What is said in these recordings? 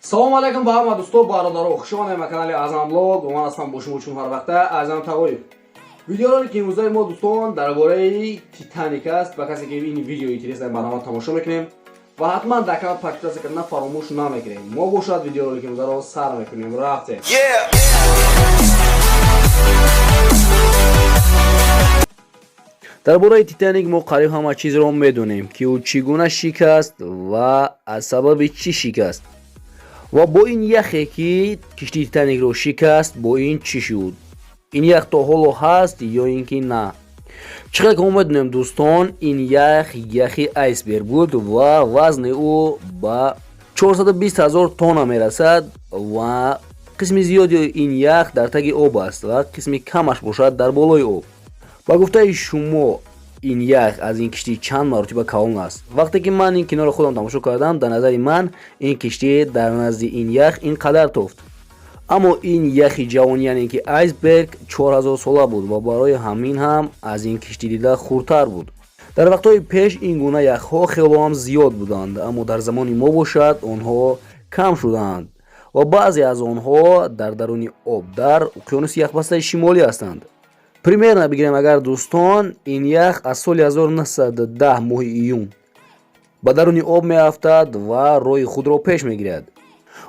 Салому алайкум ба ҳама дӯсто, бародаро. Хуш омадед ба канали Азам Блог. Ман ҳастам бо шумо чун ҳар вақта Азам Тағоев. Видеоролики имрӯзаи мо, дӯстон, дар бораи Титаник аст. Ба касе ки ин видео интересно, барнома тамошо мекунем ва ҳатман дар канал подписаться кардан фаромӯш намекунем. Мо бошад, видеоролики имрӯзаро сар мекунем. Рафтем. Yeah. Дар бораи Титаник мо қариб ҳама чизро медонем, ки ӯ чӣ гуна шикаст ва аз сабаби чӣ шикаст ва бо ин яхе, ки киштии Титаникро шикаст, бо ин чӣ шуд, ин ях то ҳоло ҳаст ё ин ки на. Чӣ қадр ки мо медонем, дӯстон, ин ях яхи айсберг буд ва вазни ӯ ба 420 ҳазор тонна мерасад ва қисми зиёди ин ях дар таги об аст ва қисми камаш бошад дар болои об. Ба гуфтаи шумо, ин ях аз ин киштӣ чанд маротиба калон аст? Вақте ки ман ин киноро худам тамошо кардам, дар назари ман ин киштӣ дар назди ин ях ин қадар тофт. Аммо ин яхи ҷавон, яъне ки айсберг, 4000 сола буд ва барои ҳамин ҳам аз ин киштӣ дида хурдтар буд. Дар вақтҳои пеш ин гуна яхҳо хело ҳам зиёд буданд, аммо дар замони мо бошад, онҳо кам шудаанд ва баъзе аз онҳо дар даруни об дар уқёнуси яхбастаи шимолӣ ҳастанд. Примерно бигирем агар, дӯстон, ин ях аз соли 1910 моҳи июн ба даруни об меафтад ва роҳи худро пеш мегирад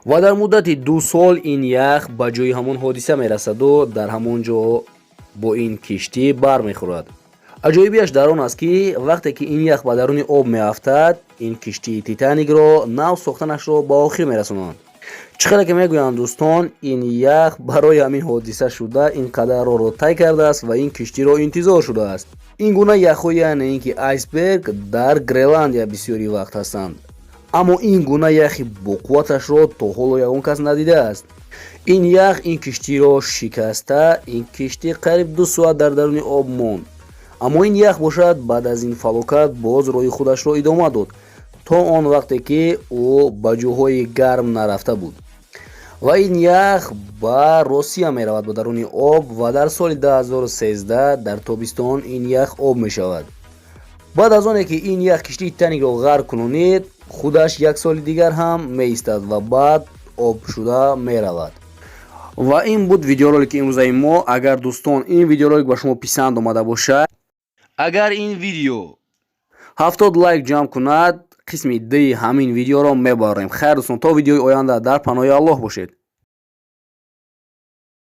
ва дар муддати 2 сол ин ях ба ҷои ҳамон ҳодиса мерасаду дар ҳамон ҷо бо ин киштӣ бармехӯрад. Аҷоибиаш дар он аст, ки вақте ки ин ях ба даруни об меафтад, ин киштии Титаникро нав сохтанашро ба охир мерасонанд. Чӣ қадр ки мегӯянд, дӯстон, ин ях барои ҳамин ҳодиса шуда ин қадар роҳро тай кардааст ва ин киштиро интизор шудааст. Ин гуна яхҳо, яъне ин ки айсберг, дар Гренландия бисёри вақт ҳастанд, аммо ин гуна яхи боқувваташро то ҳоло ягон кас надидааст. Ин ях ин киштиро шикаста, ин киштӣ қариб 2 соат дар даруни об монд. Аммо ин ях бошад, баъд аз ин фалокат боз роҳи худашро идома дод то он вақте ки ӯ ба ҷоҳои гарм нарафта буд. Ва ин ях ба Россия меравад ба даруни об ва дар соли 2013 дар тобистон ин ях об мешавад. Баъд аз оне ки ин ях киштии Титаникро ғарқ кунонид, худаш як соли дигар ҳам меистад ва баъд об шуда меравад. Ва ин буд видеоролики имрӯзаи мо. Агар, дӯстон, ин видеоролик ба шумо писанд омада бошад, агар ин видео 70 лайк ҷамъ кунад, қисми дуи ҳамин видеоро мебарем. Хайр, дӯстон, то видеои оянда дар паноҳи Аллоҳ бошед.